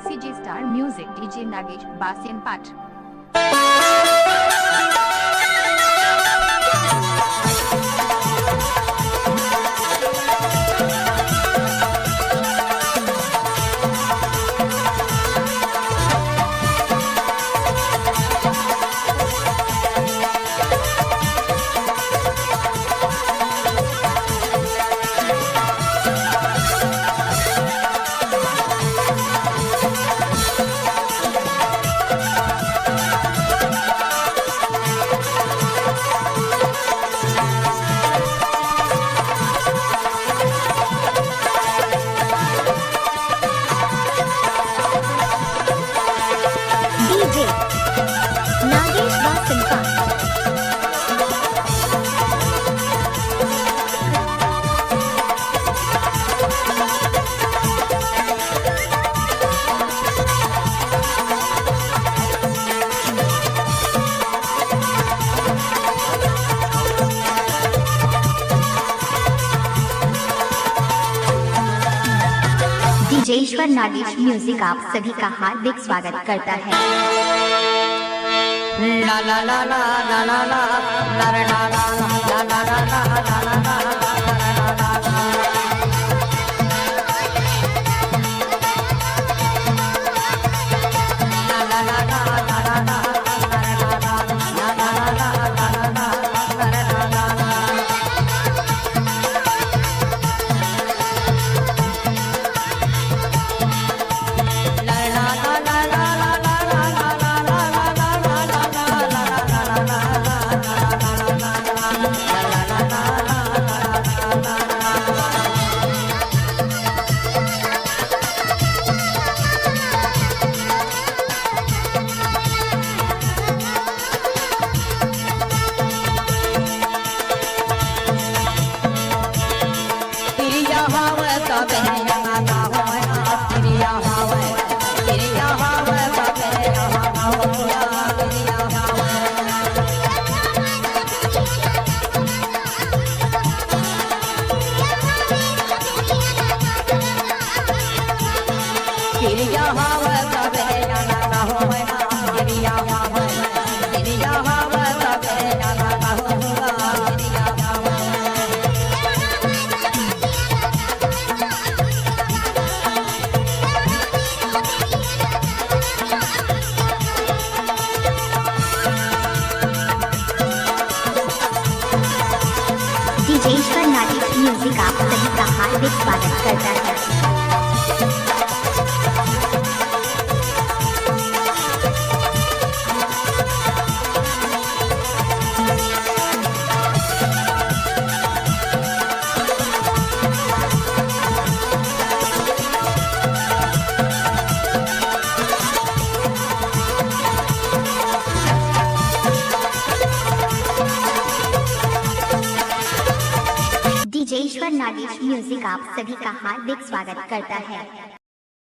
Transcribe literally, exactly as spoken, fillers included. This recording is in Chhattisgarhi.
CG star music, DJ Nagesh Basen पाठ। डीजे नागेश बासनका। डीजे ईश्वर नागेश म्यूजिक आप सभी का हार्दिक स्वागत करता है। डीजे ईश्वर नागेश म्यूजिक आप सभी का हार्दिक स्वागत करता है। डीजे ईश्वर नागेश म्यूजिक आप सभी का हार्दिक स्वागत करता है।